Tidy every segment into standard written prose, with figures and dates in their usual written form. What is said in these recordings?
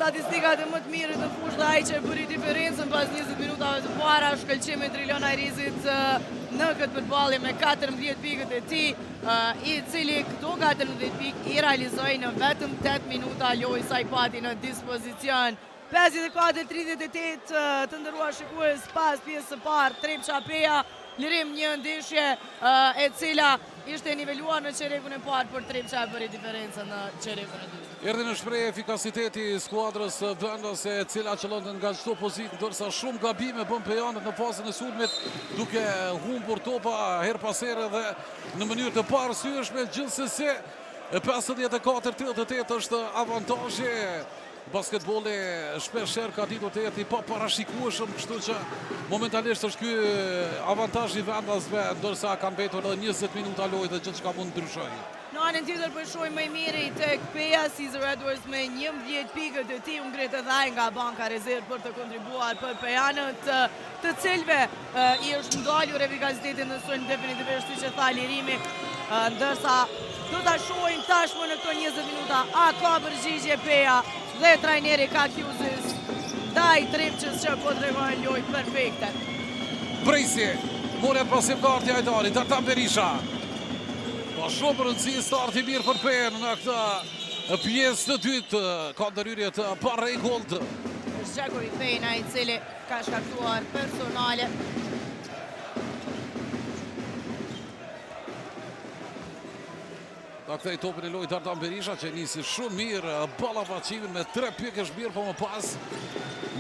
statistikat e më të mirit në fushë dhe ai që e bëri diferencën pas 20 minutave të para, shkëlqimi i Drilon Ajrizit në këtë përballje me 14 pikët e tij, i cili këto 14 pikë i realizoi në vetëm 8 minuta lojë sa i pati në dispozicion. 54-38 të nderuar shikues pas pjesës së parë, Trepça Peja, Lirim një ndeshje e cila ishte niveluar në çerekun e parë, por Trepça e bëri diferencën në çerekun e dytë. Erdhi në shprehje efikasiteti i skuadrës vendase e cila qëllonte nga çdo pozitë, ndërsa shumë gabime bënë pejanët në fazën e sulmit, duke humbur topa herë pas here dhe në mënyrë të paarsyeshme, gjithsesi 54-38 është avantazhi. Basketbolli shpesh herë ka ditur të jetë i paparashikueshëm, kështu që momentalisht është ky avantazh i vendasve, ndërsa kanë mbetur edhe 20 minuta lojë dhe gjithçka mund të ndryshojë. Në anën tjetër po shohim më i miri tek Peja, Cesar Edwards me 11 pikët e tij, u ngrit edhe ai nga banka rezervë për të kontribuar për pejanët, të cilëve i është ndalur efikasiteti në sulm definitivisht siç e tha Lirimi, ndërsa do ta shohim tashmë në këto 20 minuta a ka përgjigje Peja dhe trajneri Kakjuzis ndaj Trepçës që po tregon lojë perfekte. Brejsi, mori atë pasim nga Arti Ajdari, Dardan Berisha. Ka shumë rëndësi starti i mirë për Pejën në këtë pjesë të dytë, ka ndërhyrje të parregullt. Jackory Payne, ai i cili ka shkaktuar personale. Ta kthejë topin në lojë Dardan Berisha që nisi shumë mirë ballafaqimin me 3 pikë është mirë, po më pas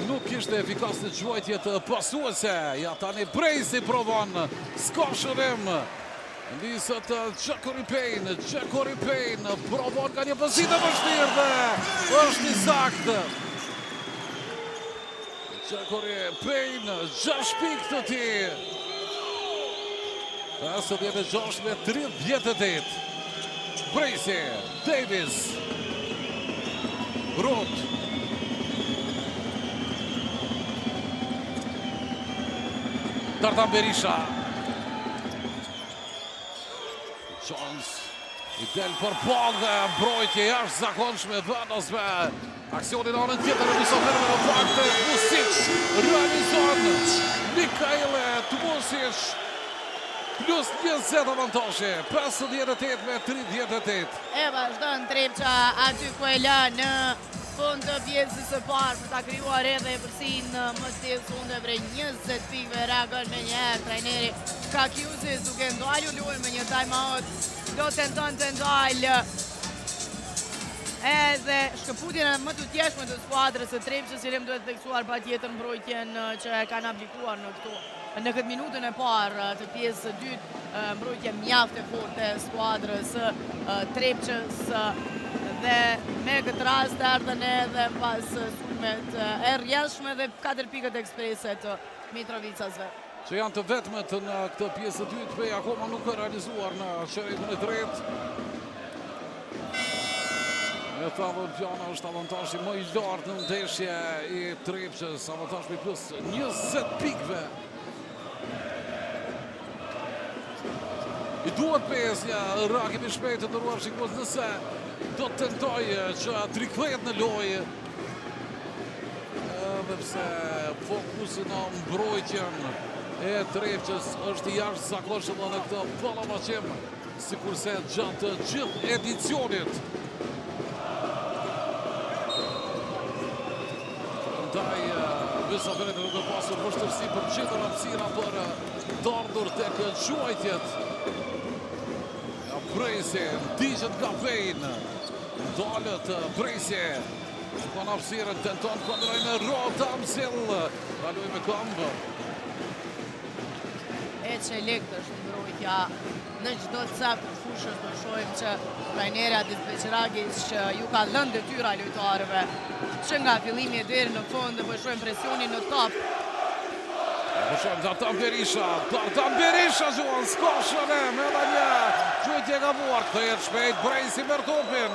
nuk ishte efikas në gjuajtjet pasuese. Ja tani Brejsi provon, s'ka shënim. Niset Jackory Payne, Jackory Payne provon nga një pozitë e vështirë dhe është i saktë. Jackory Payne, 6 pikë të tij. 56 me 38. Brejsi, Davis, Roth. Dardan Berisha. Jones i del përballë dhe mbrojtje e jashtëzakonshme vendasve. Aksioni në anën tjetër e mysafirëve në fakt Tmusic realizon Mikaele Tmusic plus 20 avantazhi, 58 me 38. E vazhdon Trepça aty ku e la në fund të pjesës së parë për ta krijuar edhe epërsinë më tej prej 20 pikëve reagon menjëherë trajneri Kakjuzis duke ndalur lojën me një time out do tenton të ndalë edhe shkëputjen e mëtutjeshme të skuadrës së Trepçës Lirim duhet theksuar patjetër mbrojtjen që e kanë aplikuar në këto në këtë minutën e parë të pjesës së dytë, mbrojtje mjaft e fortë e skuadrës së Trepçës dhe me këtë rast erdhën edhe pas sulmet e rrjedhshme dhe 4 pikët eksprese të Mitrovicasve. Që janë të vetmet në këtë pjesë të dytë, Peja akoma nuk ka realizuar në çerekun e tretë. Me thavën Pjana është avantazhi më i lartë në ndeshje i Trepçës, avantazh me plus 20 pikëve. I duhet Pejës një reagim i shpejtë të nderuar shikues nëse do të tentojë që të rikthehet në lojë. Edhe pse fokusi në mbrojtjen e Trepçës është i jashtëzakonshëm në këtë ballafaqim. Sikurse gjatë të gjithë edicionit. Ndaj, mysafirët duke pasur vështirësi për të gjetur hapësira për të ardhur tek gjuajtjet. Ja Brejsi, ndiqet nga Payne, ndalet Brejsi, shikon hapësirën, tenton kombinoj me Rota, Amzil, kaloi me këmbë. E çeliktë është mbrojtja në çdo cep të fushës do shohim që trajneri Adis Beqiragic që ju ka dhënë detyra lojtarëve që nga fillimi e deri në fund dhe po shohim presionin në top. Po shohim Dardan Berisha, Dardan Berisha gjuan, s'ka shënim, edhe një gjuajtje e gabuar, kthehet shpejt, Brejsi merr topin.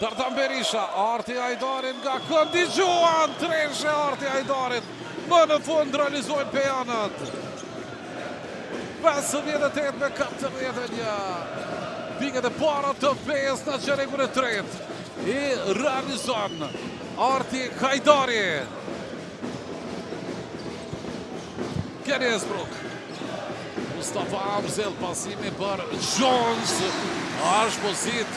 Dardan Berisha, Arti Ajdarin nga këndi gjuan, treshe Arti Ajdarit, më në fund realizojnë pejanët. 58 me 41. Pikët e para të Pejës në çerekun e tretë. I realizon. Arti Hajdari. Kenny Hasbrook. Mustafa Amzil pasimi për Jones. Është pozitë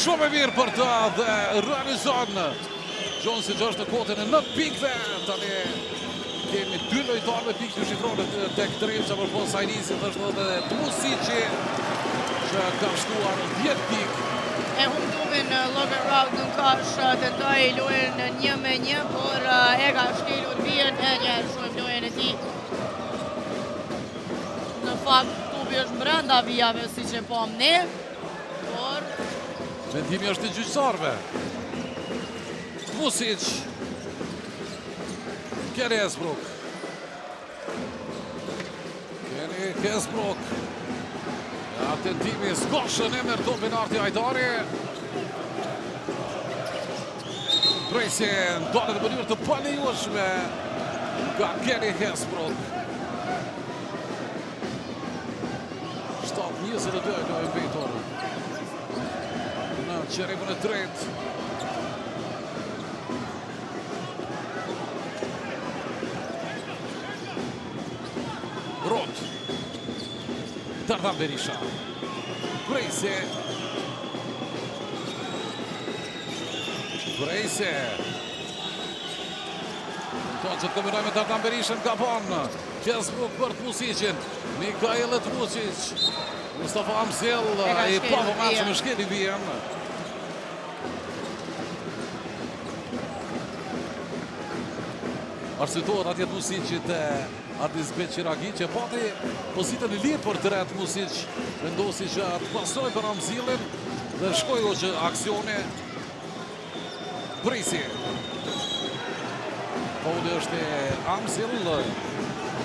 shumë e mirë për të dhe realizon. Jones i që është në kuotën e 9 pikëve. Tani kemi dy lojtarë me pikë dyshifrore tek Trepça përpos Ajrizit është edhe Tmusiqi që ka shtuar 10 pikë. E humb topin Logan Routt në kosh, tentoi lojën në një me një, por e ka shkelur vijën e një shohim lojën e tij. Në fakt, topi është brenda vijave, siç e pamë ne, por... Vendimi është i gjyqtarëve. Tmusiq. Kenny Hasbrook. Kenny Hasbrook. Ja, tentimi, s'ka shënim, merr topin Arti Hajdari. Brejsi ndalet në mënyrë të palejueshme nga Kenny Hasbrook. 7-22 lojë mbetur në çerekun e tretë. Rot. Dardan Berisha. Brejsi. Brejsi. Tenton që të kombinojë me Dardan Berishën, gabon. Hasbrook për Tmusiqin. Mikael Tmusiq. Mustafa Amzil i pavëmendshëm e shkeli vijën. Arsyetohet atje Tmusiqi te Ardis Beqiragi që pati pozitën e lirë për tre Tmusiq. Vendosi që të pasojë për Amzilin dhe shkoi o që aksioni. Brejsi. Faulli është e Amzil.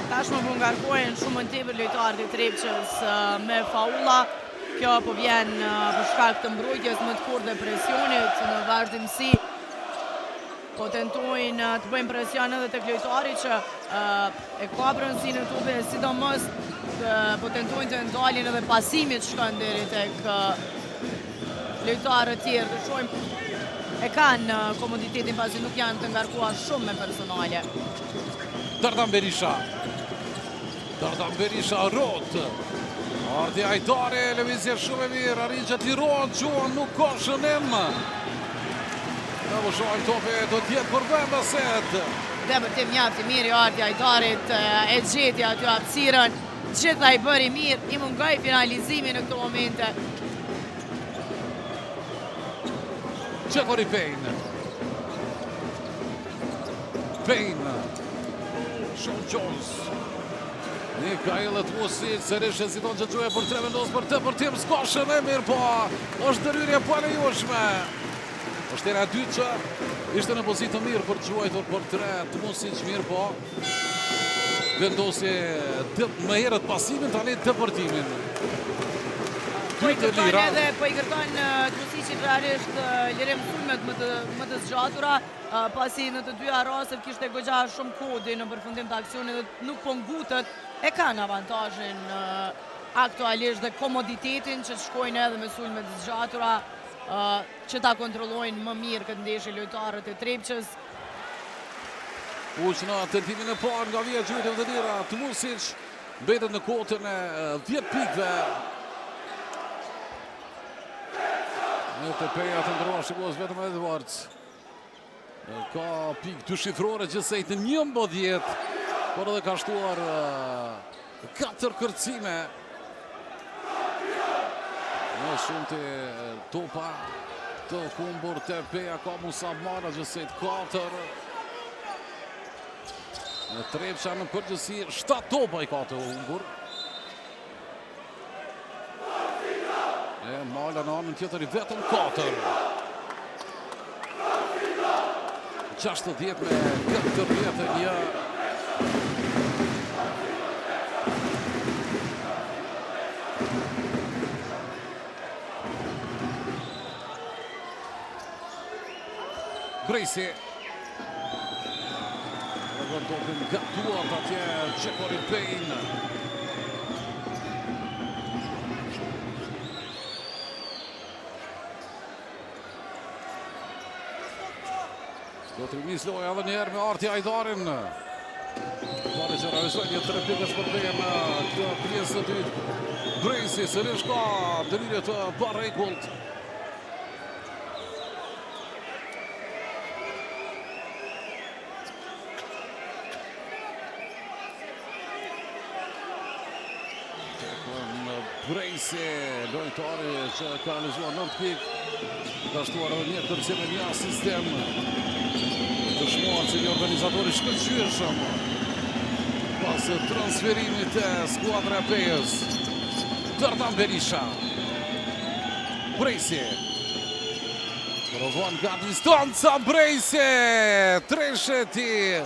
Tashmë po ngarkojnë shumë më tepër lojtarët e Trepçës me faulla. Kjo po vjen për shkak të mbrojtjes më të fortë dhe presionit në vazhdimësi. Po tentojnë të bëjnë presion edhe tek lojtari që e ka pronësinë e topit, sidomos po tentojnë të ndalin edhe pasimit shkon deri tek lojtarët tjerë. Të shohim e kanë komoditetin pasi nuk janë të ngarkuar shumë me personale. Dardan Berisha. Dardan Berisha, Rot. Arti Hajdari, lëvizje shumë e mirë, arrin që të lirohet, gjuan, nuk ka shënim. Në po shohim topi, do të jetë për vendasit. Depërtim mjaft i mirë i Arti Hajdarit, e gjeti aty hapësirën, gjitha i bëri mirë, i mungoi finalizimi në këto momente. Jeffrey Payne. Payne. Sean Jones. Mikael Tmusiq, sërish heziton që gjuajë për tre vendos për depërtim, s'ka shënim, mirëpo, është ndërhyrje e palejueshme. Është hera e dytë që ishte në pozitë të mirë për të gjuajtur për tre Tmusiq, mirëpo. Vendosi më herët pasimin, tani depërtimin. Po i kërkon edhe, po i kërkon Tmusiqit realisht lirim sulmet më të, më të zgjatura, pasi në të dyja rastet kishte goxha shumë kodi në përfundim të aksionit dhe nuk po ngutet, e kanë avantazhin aktualisht dhe komoditetin që të shkojnë edhe me sulme të zgjatura, që ta kontrollojnë më mirë këtë ndeshje lojtarët e Trepçës. Uq në tentimin e parë nga vija e gjuajtjeve të lira, Tmusiq mbetet në kuotën e 10 pikëve. Në te Peja të nderuar shikues vetëm Edwards. Ka pikë dyshifrore gjithsej të 11, por edhe ka shtuar 4 kërcime. Më shumë të topa të humbur te Peja ka Musa Mala gjithsej 4. Në Trepça në përgjithësi 7 topa i ka të humbur. E Mala në anën tjetër i vetëm 4. 60 me 41. Brejsi. Rëgën topin nga duart atje Jeffrey Payne. Do Do të rinisë loja edhe njëherë me Arti Ajdarin. Ajdari që realizoi një trepikësh për Pejën në këtë pjesë të dytë. Brejsi sërish ka ndërhyrje të parregullt. Brejsi, lojtari që ka realizuar 9 pikë, ka shtuar edhe një kërcim e një asistim. Dëshmuar si një organizator i shkëlqyeshëm pas transferimit te skuadra e Pejës. Dardan Berisha. Brejsi. Provon nga distanca Brejsi. Treshe e tij.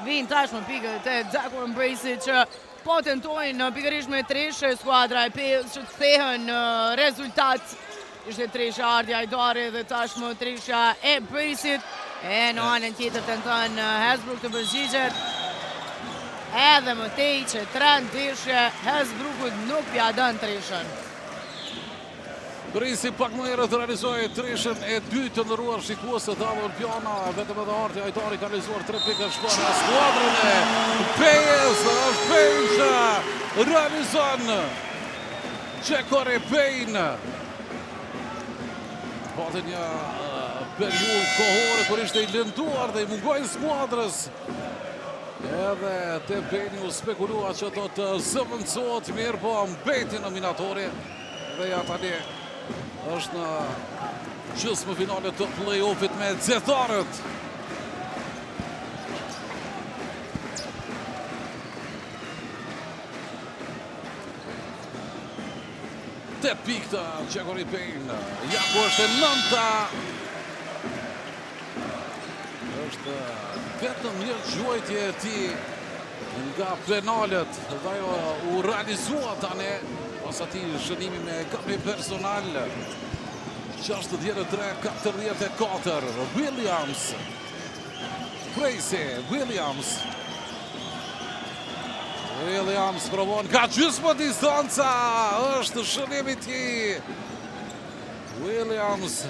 Vijnë tashmë pikët e Daquan Brejsit që po tentojnë pikërisht me treshe skuadra e Pejës që të kthehen në rezultat. Ishte tresha Arti Ajdari dhe tashmë tresha e Brejsit. E në anën tjetër tenton Hasbrook të përgjigjet. Edhe më tej që tre ndeshje Hasbrookut nuk pja dën treshën. Brejsi pak më herët realizoi treshen e dytë të nderuar shikues të dashur Olpiana, vetëm edhe Arti Ajdari ka realizuar trepikësh për skuadrën e Pejës, është Payne që realizon Jacori Payne. Pati një periudhë kohore kur ishte i lënduar dhe i mungoi skuadrës. Edhe te Payne u spekulua që do të zëvendësohet mirë, po mbeti në Minatori. Dhe ja tani është në gjysmëfinale të play-offit me Xetarët. Tetë pikë të Jacori Payne. Ja ku është e nënta. Është vetëm një gjuajtje e tij nga penalet dhe ajo u realizua tani pas atij shënimi me gabim personal. 63, 44, Williams. Brejsi, Williams. Williams provon nga gjysmë distanca, është shënimi i tij. Williams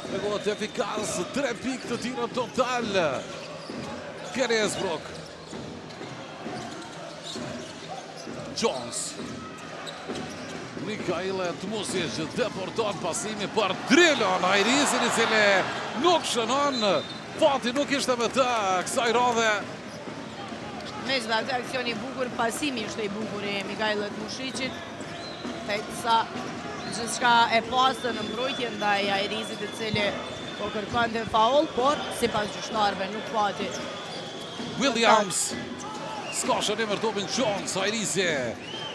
tregohet efikas, 3 pikë të tij në total. Kenny Hasbrook. Jones. Mikaile Tmusic depërton pasimi për Drilon Ajrizin i cili nuk shënon. Fati nuk ishte me të kësaj radhe. Megjithatë aksion i bukur, pasimi ishte i bukur i Mikaile Tmusicit. Teksa gjithçka e pastër në mbrojtje ndaj Ajrizit i cili po kërkonte faul, por sipas gjyqtarëve nuk pati. Williams s'ka shënim me topin Jones, Ajrizi,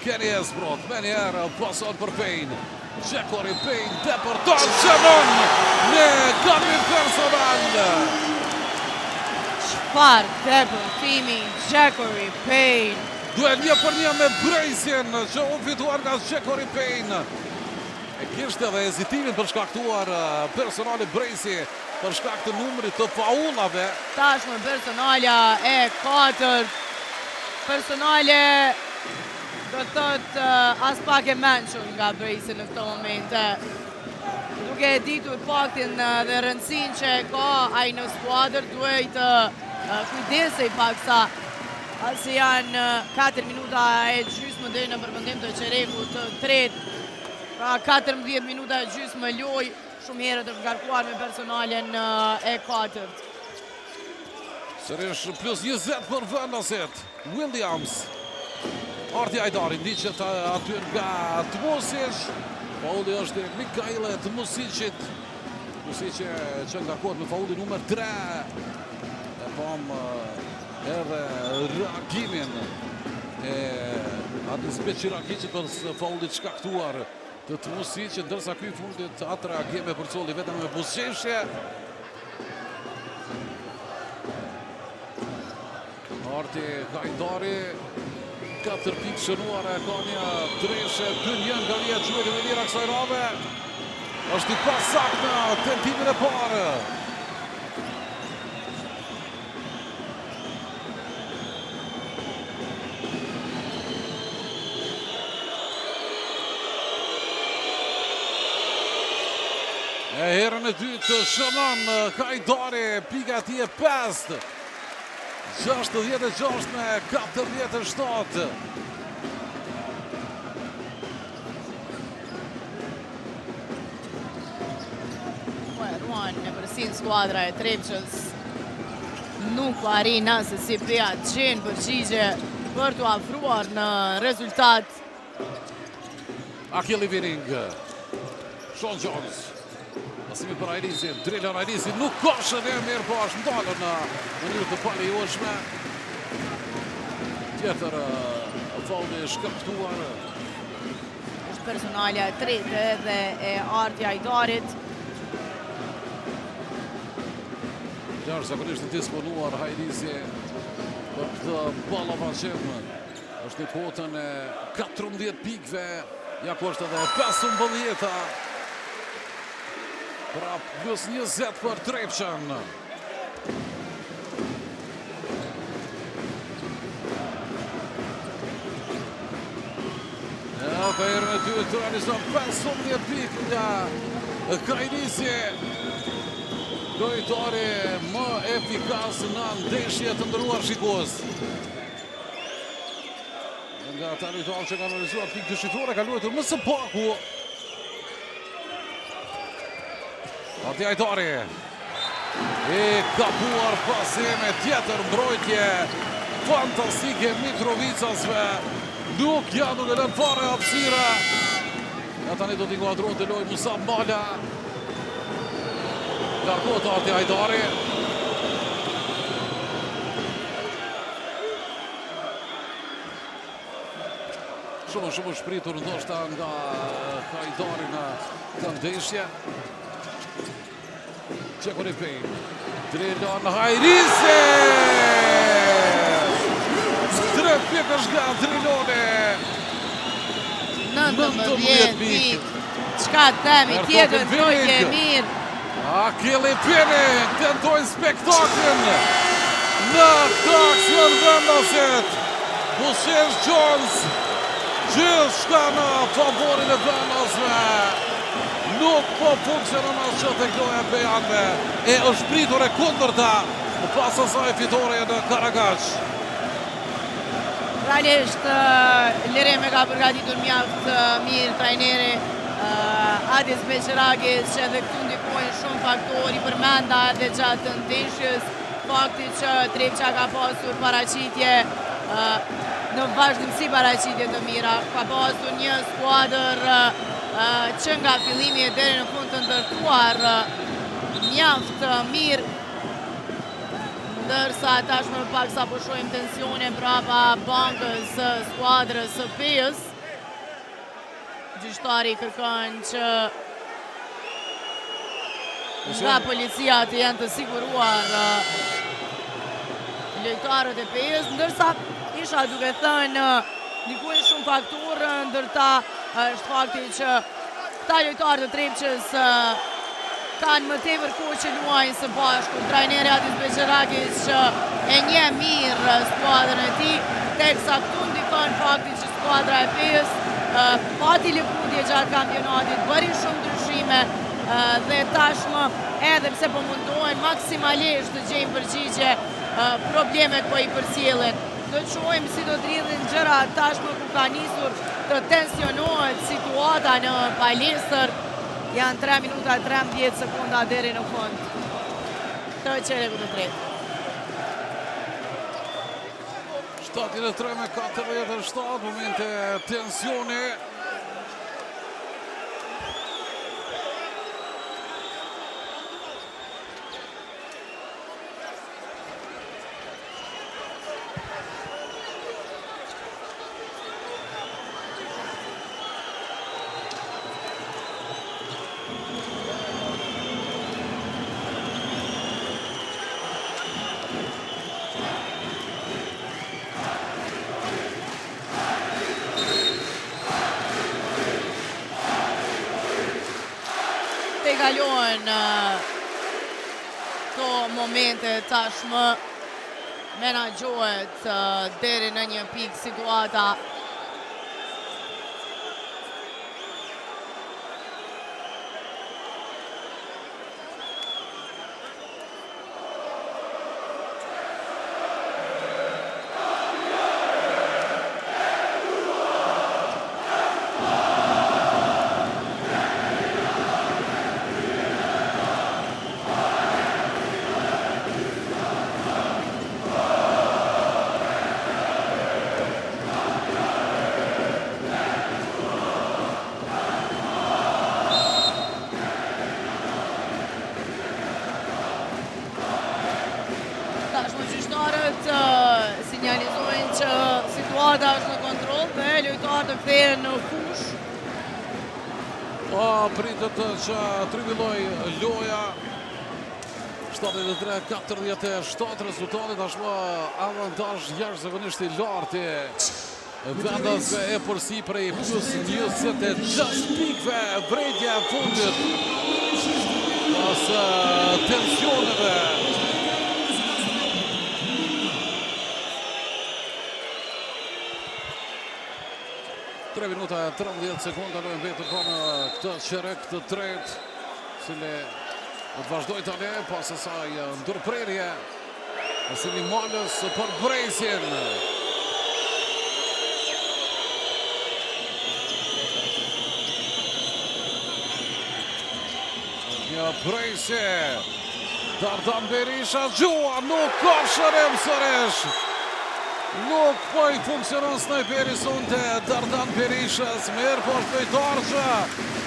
Kenny Hasbrook, menjëherë pason për Payne. Jacori Payne depërton shënon me gabim personal. Çfarë depërtimi Jacori Payne. Duel një për një me Brejsin që u fituar nga Jacori Payne. E kishte dhe hezitimin për shkaktuar personale Brejsi për shkak të numrit të faullave. Tashmë personalja e katërt. Personale do të thotë aspak e mençur nga Brejsi në këto momente. Duke e ditur faktin dhe rëndësinë që e ka ai në skuadër, duhej të kujdesej paksa pasi janë 4 minuta e gjysmë deri në përfundim të çerekut të tretë. Pra 14 minuta e gjysmë lojë, shumë herët është ngarkuar me personalen e katërt. Sërish plus 20 për vendasit. Williams. Arti Ajdari ndiqet aty nga Tmusic. Faulli është i Mikaile Tmusicit. Tmusic që ngarkohet me faullin numër 3. E pamë edhe reagimin e Adis Beqiragiqit për faullit shkaktuar të Tmusicit, ndërsa ky i fundit atë reagim e përcolli vetëm me buzëqeshje. Arti Hajdari, 4 pikë shënuara, ka një treshe, 2-1 nga vija e gjuajtjeve të lira kësaj radhe. Është i pasaktë në tentimin e parë. E herën e dytë shënon Hajdari, pika e tij e pestë. 66 me 47. Po e ruan epërsinë skuadra e Trepçës. Nuk po arrin assesi Peja të gjen përgjigje për t'u afruar në rezultat. Akili Viring. Sean Jones. Pasimi për Hajrizin, Drilon Hajrizi nuk ka shënim, mirëpo është ndalur në mënyrë të palejueshme. Tjetër faulli i shkaktuar. Është personalja e tretë edhe e Arti Hajdarit. Jashtëzakonisht i disponuar Hajrizi për këtë ballafaqim. Është në kuotën e 14 pikëve, ja ku është edhe 15-a. Pra plus 20 për Trepçën. Ja, për herën e dytë realizon 15 pikë nga Hajrizi. Lojtari më efikas në ndeshje të nderuar shikues. Nga ata lojtarë që kanë realizuar pikë dyshifrore, ka luajtur më së paku. Arti Hajdari. E gabuar pasim e tjetër mbrojtje fantastike Mitrovicasve. Nuk janë duke lënë fare hapësira. Ja tani do t'inkuadrohet në lojë Musa Mala. Largohet Arti Hajdari. Shumë shumë është pritur ndoshta nga Hajdari në këtë ndeshje. Jaconi Payne. Drilon Hajrizi! Tre pikësh nga Driloni! 19 pikë. Çka themi tjetër mbrojtje e mirë. Akili Pini tentojnë spektaklin në këtë aksion vendasit. Bushesh Jones, gjithçka në favorin e vendasve. Nuk po funksionon asgjë tek loja e pejanëve. E është pritur e kundërta pas asaj fitoreje në Karagaç. Realisht, Lirim e ka përgatitur mjaft mirë trajneri Adis Beqeragic, që edhe këtu ndikojnë shumë faktorë, i përmenda edhe gjatë ndeshjes, fakti që Trepça ka pasur paraqitje në vazhdimësi paraqitje të mira, ka pasur një skuadër që nga fillimi e deri në fund të ndërtuar mjaft mirë, ndërsa tashmë paksa po shohim tensione prapa bankës së skuadrës së Pejës. Gjyqtari kërkon që nga policia të jenë të siguruar lojtarët e Pejës, ndërsa isha duke thënë ndikojnë shumë faktorë, ndër ta është fakti që këta lojtarë të Trepçës kanë më tepër kohë që luajnë së bashku. Trajneri Adis Beqeragic që e njeh mirë skuadrën e tij, teksa këtu ndikon fakti që skuadra e Pejës pati lëkundje gjatë kampionatit, bëri shumë ndryshime dhe tashmë edhe pse po mundohen maksimalisht të gjejnë përgjigje, problemet po i përcjellin. Do të shohim si do të rrjedhin gjërat tashmë ku ka nisur të tensionohet situata në palestër. Janë 3 minuta 13 sekonda deri në fund të çerekut të tretë. 73 me 47, momente tensioni. Tejkalohen këto momente tashmë menaxhohet deri në një pikë situata. Arbitrat sinjalizojnë që situata është në kontroll dhe lojtarët të kthehen në fushë. Po, pritet që të rifillojë loja. 73-47 rezultati tashmë avantazh jashtëzakonisht i lartë i vendasve epërsi prej plus 26 pikëve vërejtja e fundit pas tensioneve. 3 minuta e 13 sekonda lojë mbetur pra në këtë çerek të tretë, cili do të vazhdojë tani pas asaj ndërprerje. Pasimi Malës për Brejsin. Një Brejsi. Dardan Berisha gjua, nuk ka shënim sërish. Nuk po i funksionon snajperi sonte Dardan Berishës, mirëpo është lojtar që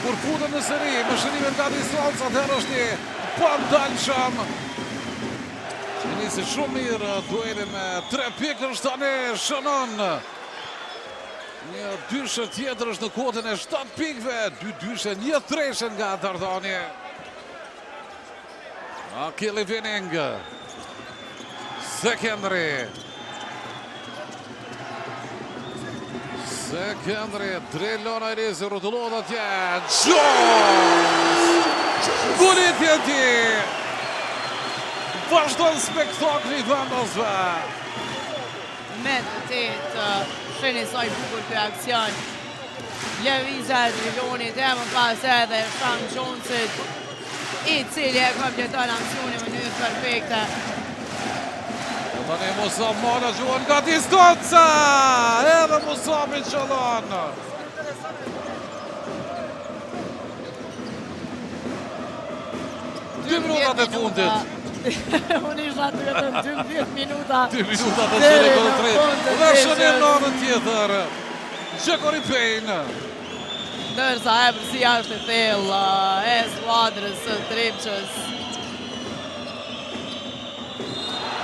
kur futet në seri me shënime nga distanca, atëherë është i pandalshëm. E nisi shumë mirë duelin me 3 pikësh tani shënon. Një dyshe tjetër është në kuotën e 7 pikëve, dy dyshe, një treshe nga Dardani. Akili Vining. Sekendri. Sekendri, Drilon Ajrizi, rrotullohet atje, Jones! Ngulitje e tij! Vazhdon spektakli i vendasve! Me të vërtetë, shihni sa i bukur ky aksion. Lëvizja e Drilonit e më pas edhe Sean Jonesit, i cili e kompleton aksionin në mënyrë perfekte. Po tani Musa Mala gjuan nga distanca! Edhe Musabi qëllon! Dy minutat e fundit. Unë isha të vetëm 12 minuta. 2 minutat e çerekut të tretë. Dhe shënim në anën tjetër. Jacori Payne. Ndërsa epërsia është e thellë e skuadrës së Trepçës.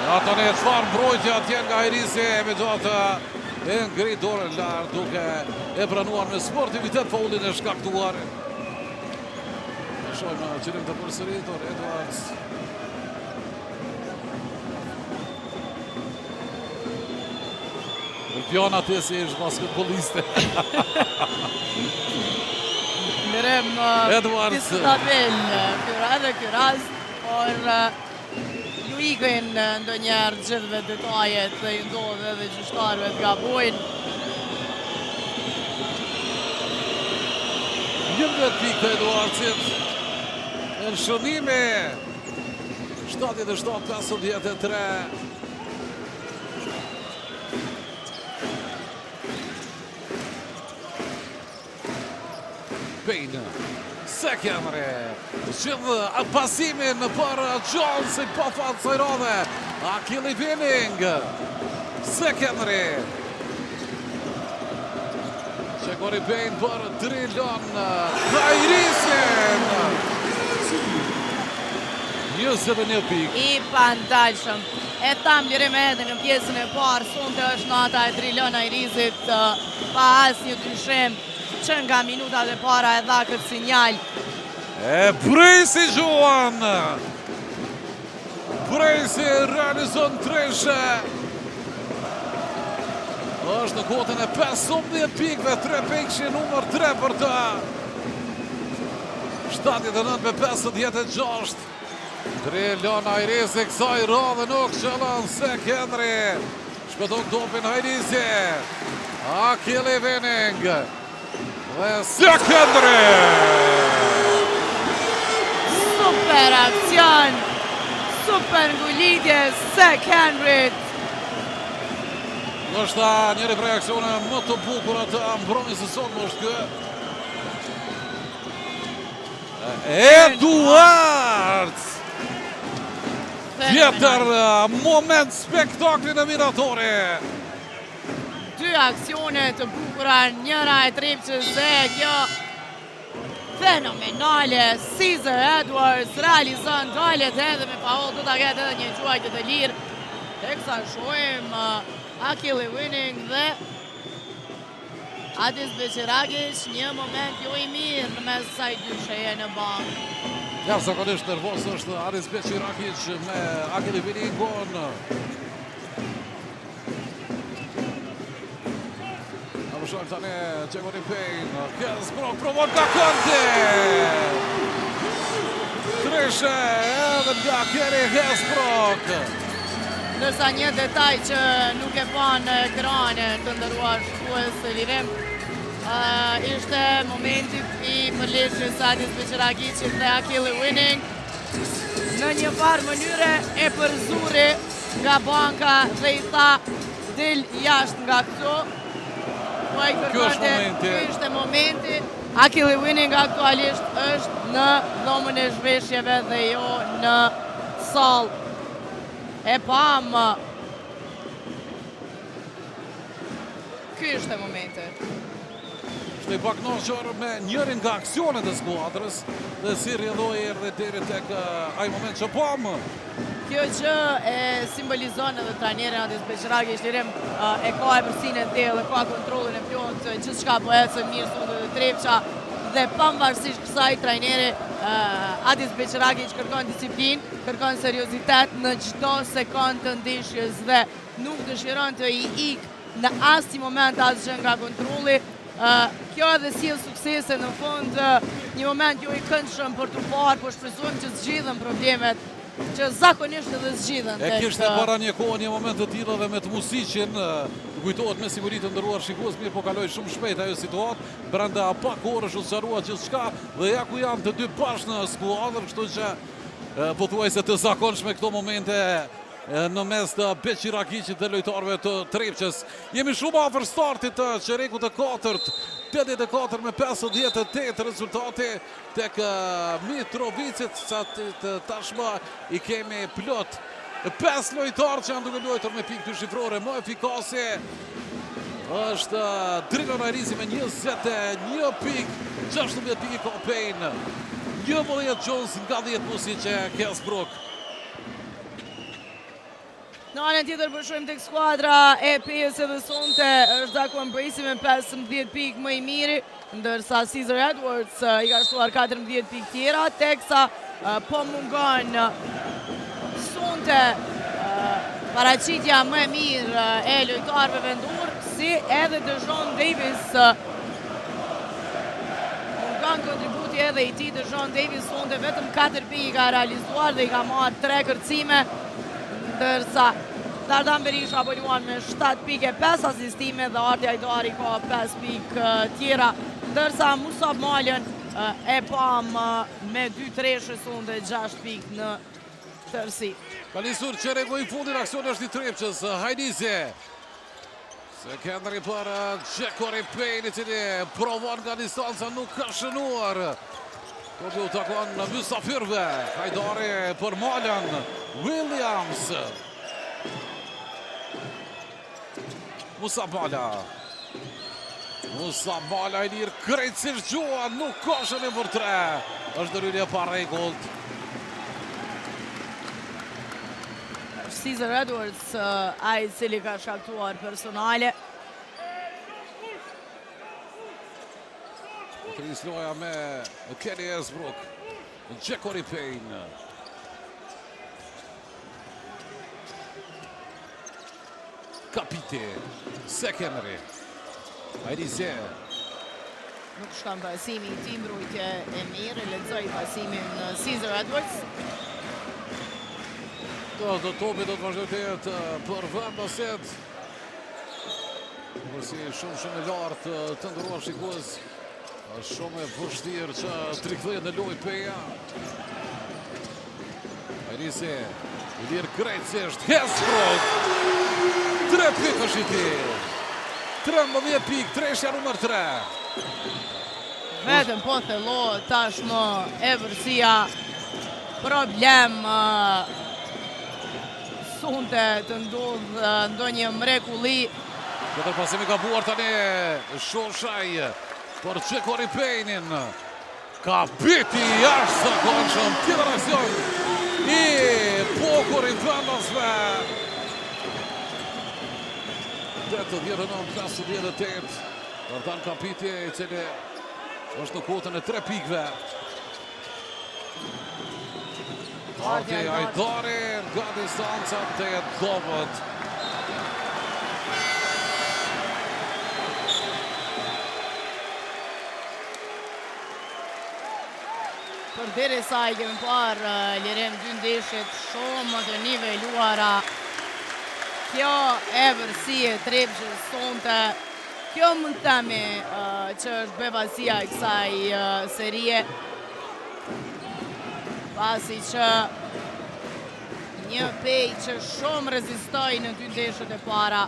Ja tani çfarë mbrojtje atje nga Hajrizi, megjithatë e ngri dorën lart duke e pranuar me sportivitet faullin e shkaktuar. E shohim në xhirim të përsëritur Edwards. Ulpiana ti si ish basketboliste. Mirem Edwards. Diskutabil edhe ky rast, por ju ikin ndonjëherë gjithëve detajet dhe ju ndodh edhe gjyqtarëve të gabojnë. 11 pikë të Edwardsit. Në shënime 77-53. Payne. Sekemri. Zgjidh pasimin për Jones i pafat kësaj radhe. Akili Vinning. Sekemri. Jacori Payne për Drilon Hajrizin. 21 pikë. I pandalshëm. E thamë Lirim edhe në pjesën e parë, sonte është nata e Drilon Hajrizit pa asnjë dyshim që nga minutat e para e dha këtë sinjal. E Brejsi gjuan! Brejsi realizon treshe! është në kuotën e 15 pikëve, 3 pikëshi numër 3 për të. 79 me 56. Drilon Hajrizi kësaj radhe nuk qëllon Sekendri. Shpëton topin Hajrizi. Akili Vinning. Dhe Sekendri. Super aksion. Super ngulitje Sekendrit. Ndoshta njëri prej aksioneve më të bukura të mbrëmjes së sotme është ky. Edwards! Tjetër moment spektakli në Miratori. Dy aksione të bukura, njëra e Trepçës dhe kjo fenomenale. Caesar Edwards realizon, dalet edhe me faul, do ta ketë edhe një gjuajtje të lirë. Teksa shohim Akili Winning dhe Adis Beqiragic, një moment jo i mirë në mes kësaj dysheje në bankë. Jashtëzakonisht nervoz është Adis Beqiragic me Akili Winningun. A më shohim tani Jacori Payne, Hesbrook provon nga këndi! Treshe edhe nga Kenny Hesbrook. Ndërsa një detaj që nuk e pa në ekrane të nderuar shikues të Lirim, ishte momenti i përleshjes së Adis Beqiragicit dhe Akili Winning. Në një farë mënyre e përzuri nga banka dhe i tha dil jashtë nga këtu. Po ai kërkonte, ky ishte momenti. Akili Winning aktualisht është në dhomën e zhveshjeve dhe jo në sallë. E pamë. Ky ishte momenti. Ishte i pakënaqur me njërin nga aksionet e skuadrës dhe si rrjedhojë erdhi deri tek ai moment që pamë. Kjo gjë e simbolizon edhe trajnerin Adis Beqiragic, Lirim, e ka epërsinë e thellë, e ka kontrollin e plotë, gjithçka po ecën mirë sonte te Trepça dhe pavarësisht kësaj trajneri Adis Beqiragic kërkon disiplinë, kërkon seriozitet në çdo sekondë të ndeshjes dhe nuk dëshiron të i ikë në asnjë moment asgjë nga kontrolli. Kjo edhe sjell suksese në fund, një moment jo i këndshëm për t'u parë, por shpresojmë që zgjidhen problemet që zakonisht edhe zgjidhen. E kishte para një kohë një moment të tillë edhe me të Musiqin, kujtohet me siguri të nderuar shikues, mirëpo kaloi shumë shpejt ajo situatë, brenda pak orësh u sqarua gjithçka dhe ja ku janë të dy bashkë në skuadër, kështu që pothuajse të zakonshme këto momente në mes të Beqiragiqit dhe lojtarëve të Trepçës. Jemi shumë afër startit të çerekut të katërt, 84 me 58 rezultati tek Mitrovicit, sa të tashmë i kemi plot 5 lojtarë që janë duke luajtur me pikë dyshifrore, më efikasi është Drilon Ajrizi me 21 pikë, 16 pikë i ka Payne, 11 Jones nga 10 Musiq e Hesbrook. Në anën tjetër po shohim tek skuadra e Pejës edhe sonte është Daquan Bracy me 15 pikë më i miri, ndërsa Caesar Edwards i ka shtuar 14 pikë tjera, teksa po mungon sonte paraqitja më e mirë e lojtarëve vendor, si edhe Dejon Davis mungon kontributi edhe i tij Dejon Davis sonte vetëm 4 pikë i ka realizuar dhe i ka marrë 3 kërcime, ndërsa Dardan Berisha po luan me 7 pikë e 5 asistime dhe Arti Ajdari ka 5 pikë tjera, ndërsa Musab Malën e pamë me 2 treshe sonte 6 pikë në tërësi. Ka nisur çereku i fundit, aksioni është i Trepçës, Hajnizi. Sekendri për Jacori Payne, i cili provon nga distanca, nuk ka shënuar. Topi u takon mysafirëve, Hajdari për Malën, Williams. Musa Mala. Musa Mala i lirë krejtësisht gjuan, nuk ka shënim për tre. Është ndërhyrje e parregullt. Caesar Edwards ai i cili ka shkaktuar personale. Tris loja me Kenny Hesbrook, Jacori Payne. Kapiti, Sekenri, Ajrize. Nuk shkon pasimi i tij, mbrojtje e mirë, lexoi pasimin Caesar Edwards. Do të topi do të vazhdojë të jetë për vendasit. Epërsi shumë shumë e lartë të nderuar shikues. Është shumë e vështirë që të rikthehet në lojë Peja. Ajrizi, i lirë krejtësisht, Hesbrook! 3 pikë është i tij. 13 pikë, treshja numër 3. Vetëm po thellohet tashmë epërsia problem sonte të ndodhë ndonjë mrekulli. Tjetër pasim i gabuar tani Shoshaj për Jacori Payne-in. Kapiti i jashtëzakonshëm, tjetër aksion i bukur i vendasve. 89, 58. Dardan Kapiti, i cili është në kuotën e 3 pikëve. Arti Ajdari nga distanca të jetë dobët. Përderisa i kemi parë Lirim dy ndeshjet shumë më të niveluara. Kjo epërsi e Trepçës sonte, kjo mund të themi që është befasia e kësaj serie. Pasi që një Pejë që shumë rezistoi në dy ndeshjet e para,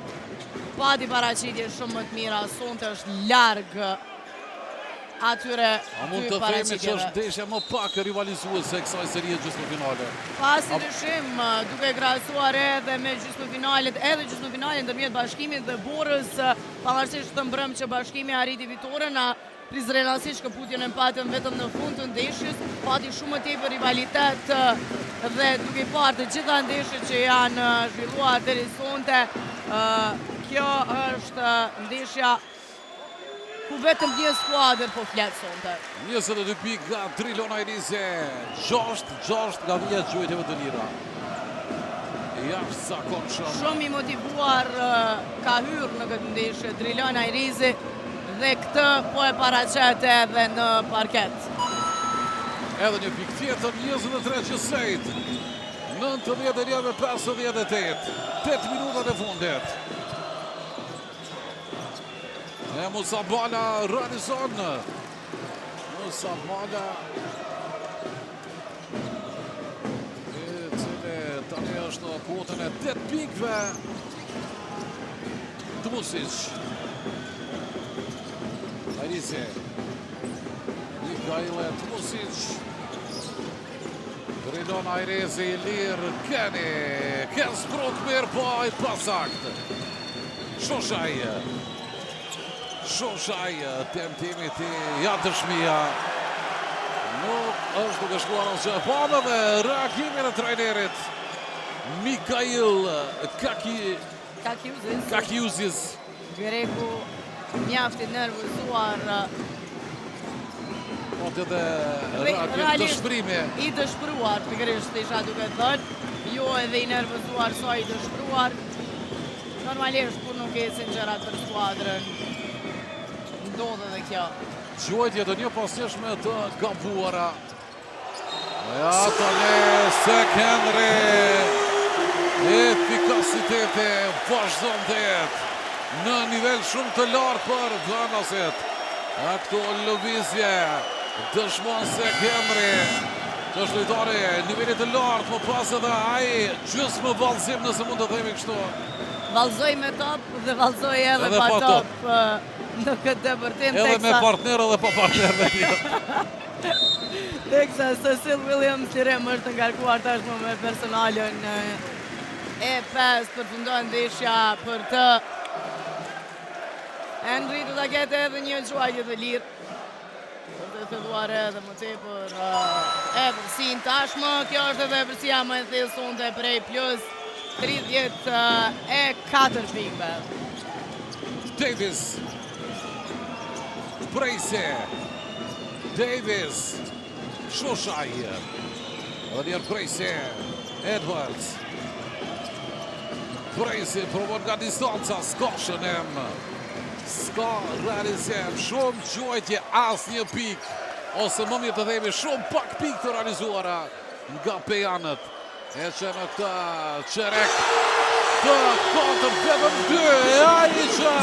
pati paraqitje shumë më të mira, sonte është larg atyre A mund të themi që është ndeshja më pak rivalizuese e kësaj serie gjysmëfinale? Pa asnjë dyshim, duke krahasuar edhe me gjysmëfinalet, edhe gjysmëfinalet ndërmjet Bashkimit dhe Borës, pavarësisht të mbrëmë që Bashkimi arriti fitoren, Prizrenasi shkëputjen e patën vetëm në fund të ndeshjes, pati shumë më tepër rivalitet dhe duke parë të gjitha ndeshjet që janë zhvilluar deri sonte, kjo është ndeshja ku vetëm një skuadër po flet sonte. 22 pikë nga Drilon Ajrizi, 6, 6 nga 10 gjuajtjeve të lira. Jashtëzakonshëm. Shumë i motivuar ka hyrë në këtë ndeshje Drilon Ajrizi dhe këtë po e paraqet edhe në parket. Edhe një pikë tjetër, 23 gjithsejt. 91 me 58. 8 minutat e fundit. E Musa Bala realizon. Musa Bala. I cili tani është në kuotën e 8 pikëve. Tmusic. Ajrizi. Mikaile Tmusic. Drilon Ajrizi i lirë Kenny. Kensbrook mirë po i pasaktë. Shoshaj. Shoshaj tentimi tij, ja dëshmia. Nuk është duke shkuar asgjë. Pamë dhe reagimin e trajnerit Mikail Kaki Kakiuzis. Kakiuzis. Greku mjaft i nervozuar. Po të dhe reagim dëshpërimi. I dëshpëruar, pikërisht isha duke thënë. Jo edhe i nervozuar, sa i dëshpëruar. Normalisht, kur nuk ecin gjërat për skuadrën, ndodh edhe kjo. Gjuajtje të njëpasnjëshme të gabuara. Ja, tani Sek Henry. Efikasiteti vazhdon të jetë në nivel shumë të lartë për vendasit. A këto lëvizje dëshmon Sek Henry. Që është lojtari nivelit të lartë, më pas edhe ai gjysmë vallëzim nëse mund të themi kështu. Vallëzoi me top dhe vallëzoi edhe pa top në këtë depërtim. Edhe me partner edhe pa partner me tjë. Teksa Cecil Williams Lirim është ngarkuar tashmë me personalen e 5 përfundon ndeshja për të. Henry do ta ketë edhe një gjuajtje të lirë. Për të thelluar edhe më tepër epërsinë tashmë, kjo është edhe epërsia më e thellë sonte prej plus 34 pikëve. Davis. Brejse. Davis. Shoshaj. Edhe njëherë Brejse. Edwards. Brejse provon nga distanca, s'ka shënim. S'ka realizim, shumë gjuajtje, asnjë pikë, ose më mirë të themi shumë pak pikë të realizuara nga pejanët. E që në këtë çerek të katërt vetëm dy, e ai që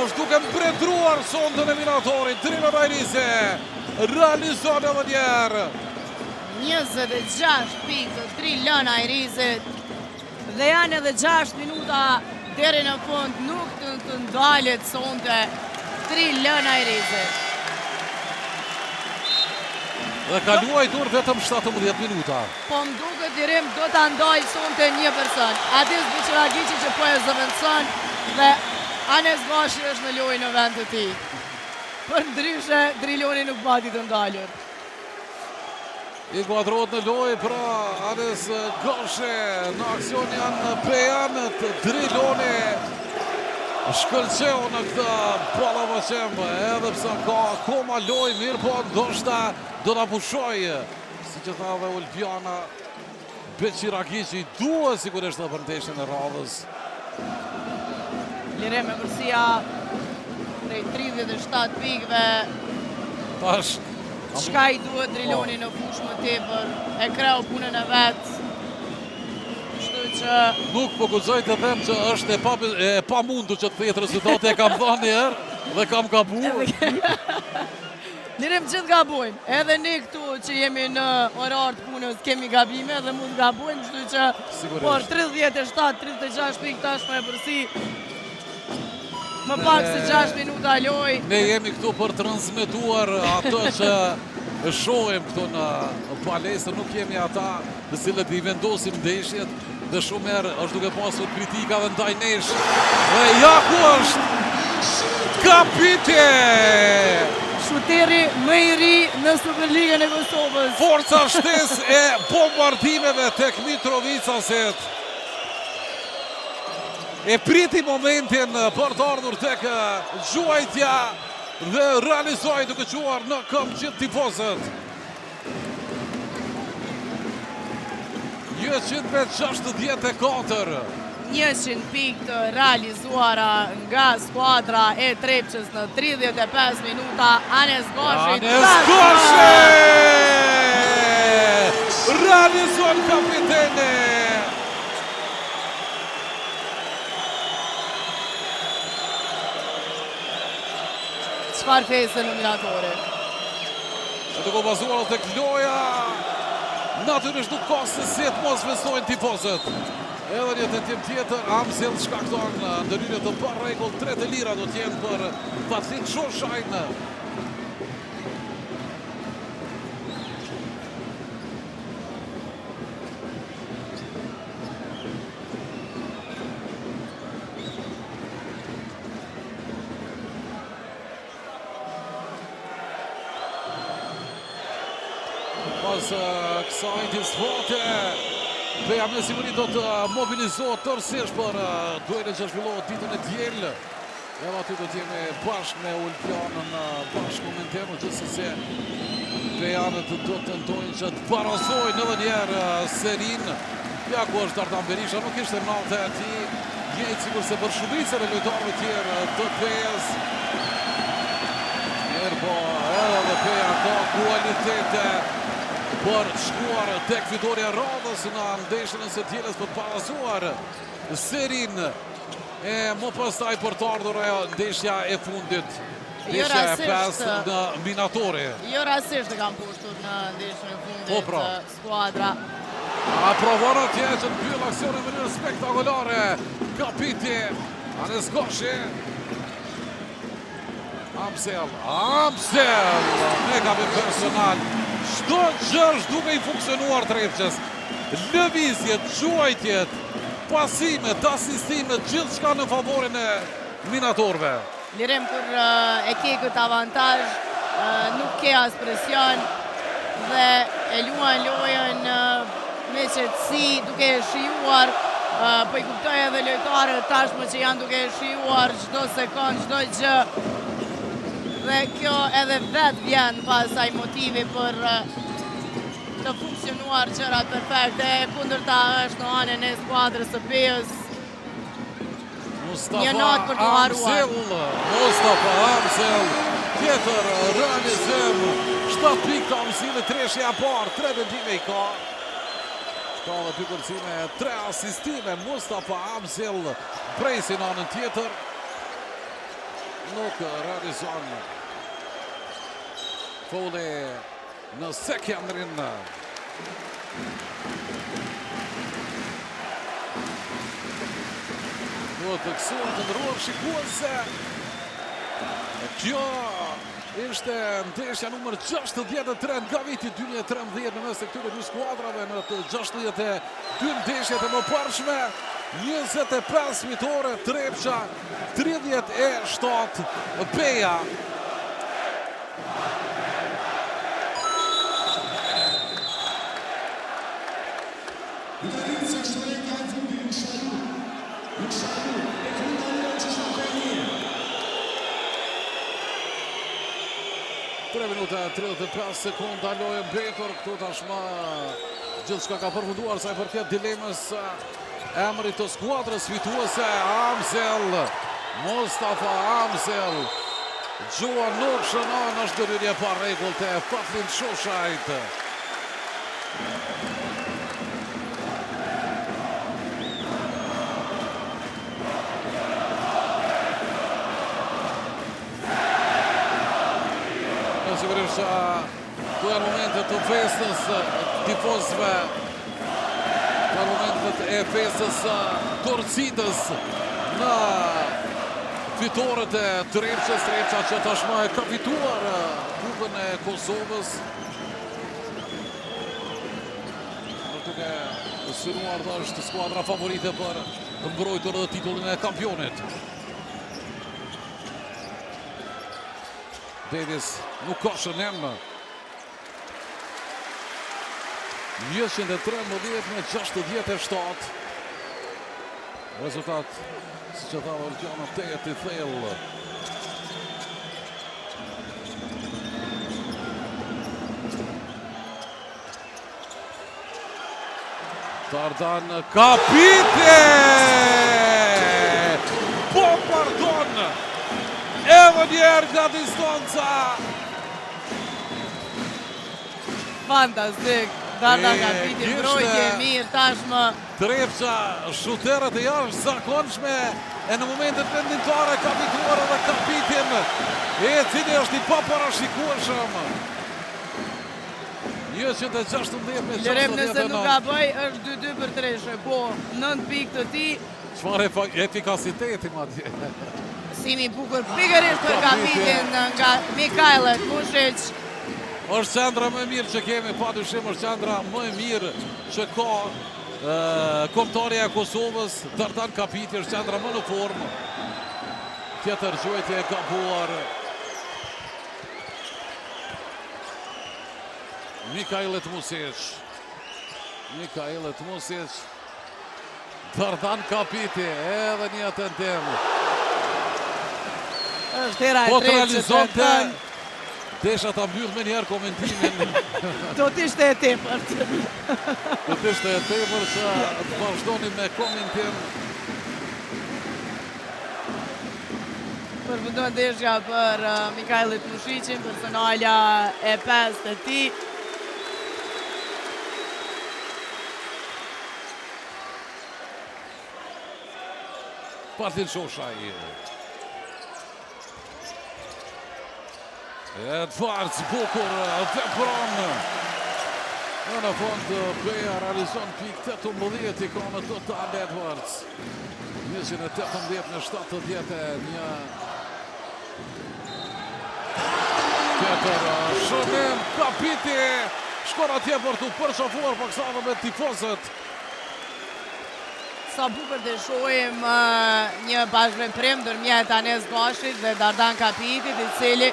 është duke mbretëruar sonte në Minatori, Drilon Ajrizi, realizon edhe njëherë. 26 pikë të Drilon Ajrizit. Dhe janë edhe 6 minuta deri në fund, nuk të, të ndalet sonte Drilon Ajrizi. Dhe ka luajtur vetëm 17 minuta. Po më duket Lirim do ta ndalë sonte një person. Adis Buçeragiqi që po e zëvendëson dhe Anes Gashi është në lojë në vend të tij. Përndryshe, Driloni nuk pati të ndalur. Inkuadrohet në lojë pra Anes Gashi në aksion janë pejanët Driloni. Shkëlqeu në këtë ballafaqim, edhe pse ka akoma lojë, mirëpo ndoshta do ta pushojë. Siç e tha dhe Ulpiana Beqiragiqi, duhet sigurisht edhe për ndeshjen e radhës. Lirim, epërsia prej 37 pikëve. Tash, Çka i duhet Driloni në fushë më tepër, e kreu punën e vet. Kështu që Nuk po guxoj të them që është e pa e pamundur që të kthehet rezultati, e kam thënë një herë dhe kam gabuar. Lirim gjithë gabojmë, edhe ne këtu që jemi në orar të punës kemi gabime dhe mund të gabojmë, kështu që Sigurisht. por 37, 36 pikë tashmë epërsi. Më pak se 6 minuta lojë. Ne jemi këtu për transmetuar atë që shohim këtu në palestër, nuk jemi ata të cilët i vendosim ndeshjet dhe shumë herë është duke pasur kritika dhe ndaj nesh. Dhe ja ku është kapite! Shuteri më i ri në Superligën e Kosovës. Forca shtesë e bombardimeve tek Mitrovicasit. E priti momentin për të ardhur tek gjuajtja dhe realizoi duke çuar në këmbë gjithë tifozët. 164. 100 pikë të realizuara nga skuadra e Trepçës në 35 minuta. Anes Gashi. Anes Gashi! Realizon kapiteni! Çfarë feste në Minatori? E duke u bazuar tek loja, natyrisht nuk ka se si të mos festojnë tifozët. Edhe një tentim tjetër, Amzil shkakton ndërhyrje të parregullt, tre të lira do të jenë për Fatlit Shoshajn. Pas kësaj disfate, Peja me siguri do të mobilizohet tërësisht për duelin që zhvillohet ditën e diel. Edhe aty do të jemi bashkë me Ulpianën në bashkëkomentim, gjithsesi Pejanët do të tentojnë që të barazojnë edhe njëherë serinë. Ja ku është Dardan Berisha, nuk ishte nata e tij, njëjtë sikurse për shumicën e lojtarëve tjerë të Pejës. Mirëpo, edhe dhe Peja ka kualitete për të shkuar tek fitorja e radhës në ndeshjen e së dielës për të barazuar serinë. E më pastaj për të ardhur ajo ndeshja e fundit, Jo ndeshja e rastësisht, pestë në Minatori. Jo rastësisht e kanë mposhtur në ndeshjen e Po fundit pra. skuadra. A provon atje që të mbyll aksionin në mënyrë spektakolare. Kapiti Anes Gashi. Amsel, Amsel, me gabim personal. Çdo gjë është duke i funksionuar Trepçës. Lëvizjet, gjuajtjet, pasimet, asistimet, gjithçka në favorin e minatorëve. Lirim kur e ke këtë avantazh, nuk ke as presion dhe e luan lojën me qetësi, duke e shijuar, po i kuptoj edhe lojtarët tashmë që janë duke e shijuar çdo sekond, çdo gjë. Dhe kjo edhe vetë vjen pas ai motivi për të funksionuar gjërat perfekte. E kundërta është në anën e skuadrës së Pejës. Mustafa Një natë për të harruar. Amzil, Mustafa Amzil, tjetër realizim, 7 pikë të Amzilit, treshja e parë, 3 tentime i ka. Ka dhe 2 kërcime, 3 asistime, Mustafa Amzil, Brejsi në anën tjetër. Nuk realizon. Faulli në Sekjandrin. Duhet theksuar të nderuar shikues se kjo ishte ndeshja numër 63 nga viti 2013 në mes të këtyre dy skuadrave në të 62 ndeshjet e mëparshme, 25 fitore Trepça, 37 Peja. 3 minuta e 35 sekonda lojë mbetur këtu tashmë gjithçka ka përfunduar sa i përket dilemës emrit të skuadrës fituese Amzel Mustafa Amzel Gjua nuk shënon është ndërhyrje e parregullt e Fatlind Shoshajt. Në sigurisht që këto janë momente të festës tifozëve, këto janë momentet e festës Torcidës në fitoret e Trepçës, Trepça që tashmë e ka fituar Kupën e Kosovës. Është duke synuar dhe është skuadra favorite për të mbrojtur dhe titullin e kampionit. Davis nuk ka shënim. 113 me 67. Rezultat, siç e tha Oltiana, tejet i thellë. Dardan Kapiti! Bombardon! Edhe njëherë nga distanca! Fantastik! Dardan Kapiti, mbrojtje e mirë tashmë. Trepça, shuterët e jashtëzakonshme, e në momentet vendimtare ka fituar edhe Kapitin, i cili është i paparashikueshëm. 116 me 69. Lirim nëse nuk gaboj, është 2-2 për Trepçën, po, 9 pikë të tij. Çfarë efikasiteti, madje. Pasimi i bukur pikërisht për Kapitin nga Mikajlet Mushiq. Është qendra më e mirë që kemi, pa dyshim është qendra më e mirë që ka kombëtarja e Kosovës, Dardan Kapiti është qendra më në formë. Tjetër gjuajtje e gabuar. Mikajlet Musiq. Mikajlet Musiq. Dardan Kapiti, edhe një tentim. Është hera e po tretë që tenton. Desha ta mbyll menjëherë komentimin. Do të ishte e tepërt. Do të ishte e tepërt që të vazhdoni me komentim. Përfundon ndeshja për uh, Mikajlit Mushiqin, personalja e pestë e tij. Patin Shoshaj. Edwards bukur vepron. Në në fund Peja realizon pikë 18 i ka në total Edwards. 118 në 71. Tjetër shënim Kapiti. Shkon atje për t'u përqafuar paksa edhe me tifozët. Sa bukur të shohim një bashkëveprim ndërmjet Anes Gashit dhe Dardan Kapitit, i cili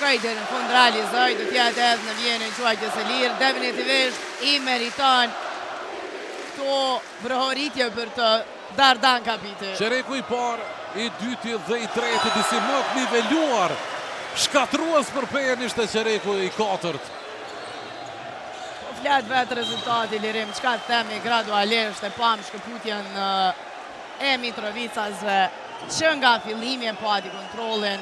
shkoi deri në fund realizoi, do të jetë edhe në vijën e gjuajtjes së lirë, definitivisht i meriton këto brohoritje për të Dardan Kapiti. Çereku i parë, i dyti dhe i treti disi më të niveluar. Shkatërrues për Pejën ishte çereku i katërt. Po flet vetë rezultati, Lirim, çka të themi gradualisht e pamë shkëputjen e Mitrovicasve që nga fillimi e pati kontrollin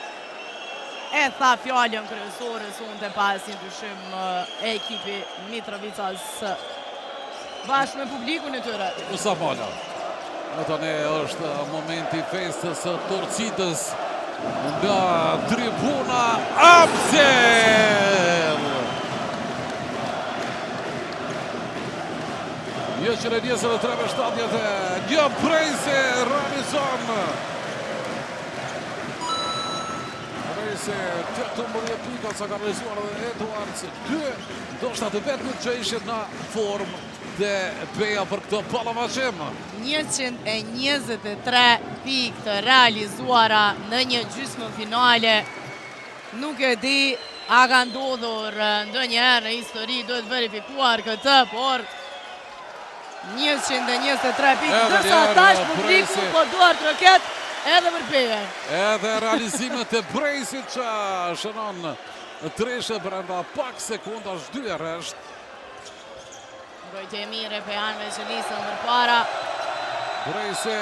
e tha fjalën kryesore sonte pa asnjë dyshim ekipi Mitrovicas bashkë me publikun e tyre. Musa Mala. Në tani është momenti i festës së Torcidës nga tribuna Amsel! 123 me 71 Brejse realizon. Brejse 18 pika sa ka realizuar dhe Edwards 2, ndoshta të vetmit që ishin në formë Te Peja për këtë ballafaqim. 123 pikë të realizuara në një gjysmëfinale. Nuk e di a ka ndodhur ndonjëherë në histori, duhet verifikuar këtë, por 123 pikë, ndërsa tash publiku po duartroket edhe për Pejën. Edhe realizimet e Brejsit që shënon. treshe brenda pak sekondash dy e rresht. Mbrojtje e mirë e pejanëve që nisën përpara. Brejse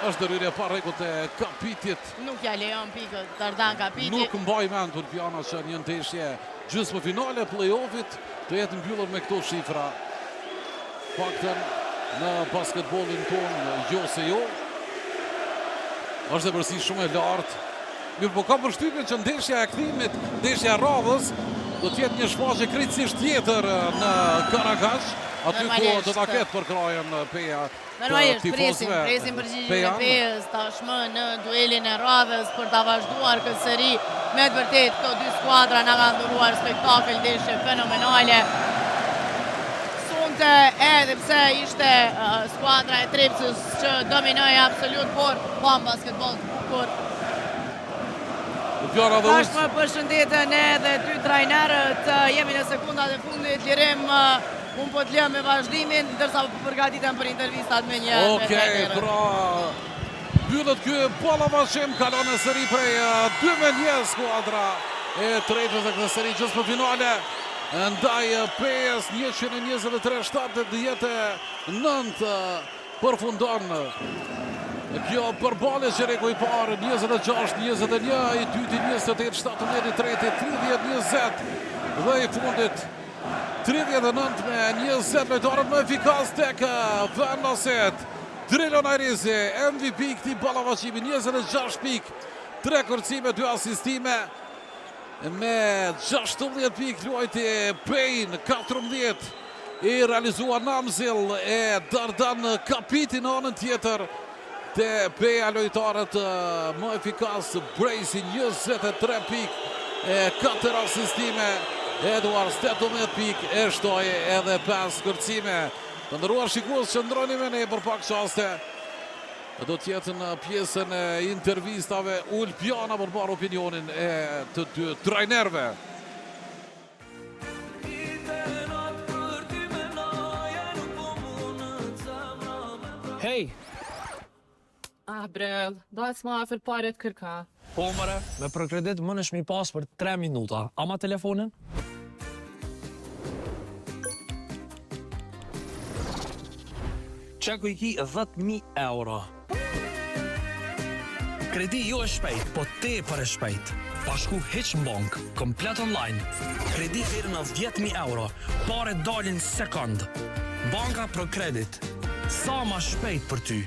është ndërhyrje e parregullt e Kapitit. Nuk ja lejon pikët Dardan Kapiti. Nuk mbaj mend Ulpiana që një ndeshje gjysmëfinale play-offit të jetë mbyllur me këto shifra. Paktën në basketbolin tonë, jo se jo. Është epërsi shumë e lartë. Mirëpo kam përshtypjen që ndeshja e kthimit, ndeshja e radhës, do të jetë një shfaqje krejtësisht tjetër në Karakash, aty ku do ta ketë përkrahjen Peja të Normalisht, presim, tifozëve presim përgjigjen e pejan. Pejës tashmë në duelin e radhës për ta vazhduar këtë seri. Me të vërtetë, këto dy skuadra na kanë dhuruar spektakël, ndeshje fenomenale. Sonte edhe pse ishte skuadra e Trepçës që dominoi absolut, por pamë basketbol të bukur. Fjala dhe Tashmë përshëndeten edhe dy trajnerët, jemi në sekundat e fundit, Lirim, unë po të lë me vazhdimin, ndërsa po përgatiten për intervistat me një me Okej, trajnerët. pra mbyllet ky ballafaqim, kalon në seri prej 2-1 skuadra e Trepçës në këtë seri gjysmëfinale ndaj Pejës 123-79 përfundon kjo përballje çereku i parë 26-21, i dyti 28-17, i treti 30-20 dhe i fundit 39 me 20 lojtarët më efikas tek vendasit. Drilon Ajrizi, MVP i këtij ballafaqimi, 26 pikë, 3 kërcime, 2 asistime, me 16 pikë luajti Payne, 14 i realizua Namzil e Dardan Kapiti në anën tjetër te Peja lojtarët më efikas Brejsi 23 pikë e 4 asistime, Edwards 18 pikë e shtoi edhe 5 kërcime. Të nderuar shikues, qëndroni me ne për pak çaste. Do të jetë në pjesën e intervistave Ulpiana për marrë opinionin e të dy trajnerëve. Hej! Ah, brel, dajt s'ma afër paret kërka. Po mëre, me ProCredit munesh mi pas për 3 minuta. Ama telefonin? Qe ku i ki 10.000 euro. Kredi jo e shpejt, po tepër e shpejt. Pa shku hiq në bank, komplet online. Kredi deri në 10.000 euro, pare dalin sekond. Banka ProCredit. Sa ma shpejt për ty.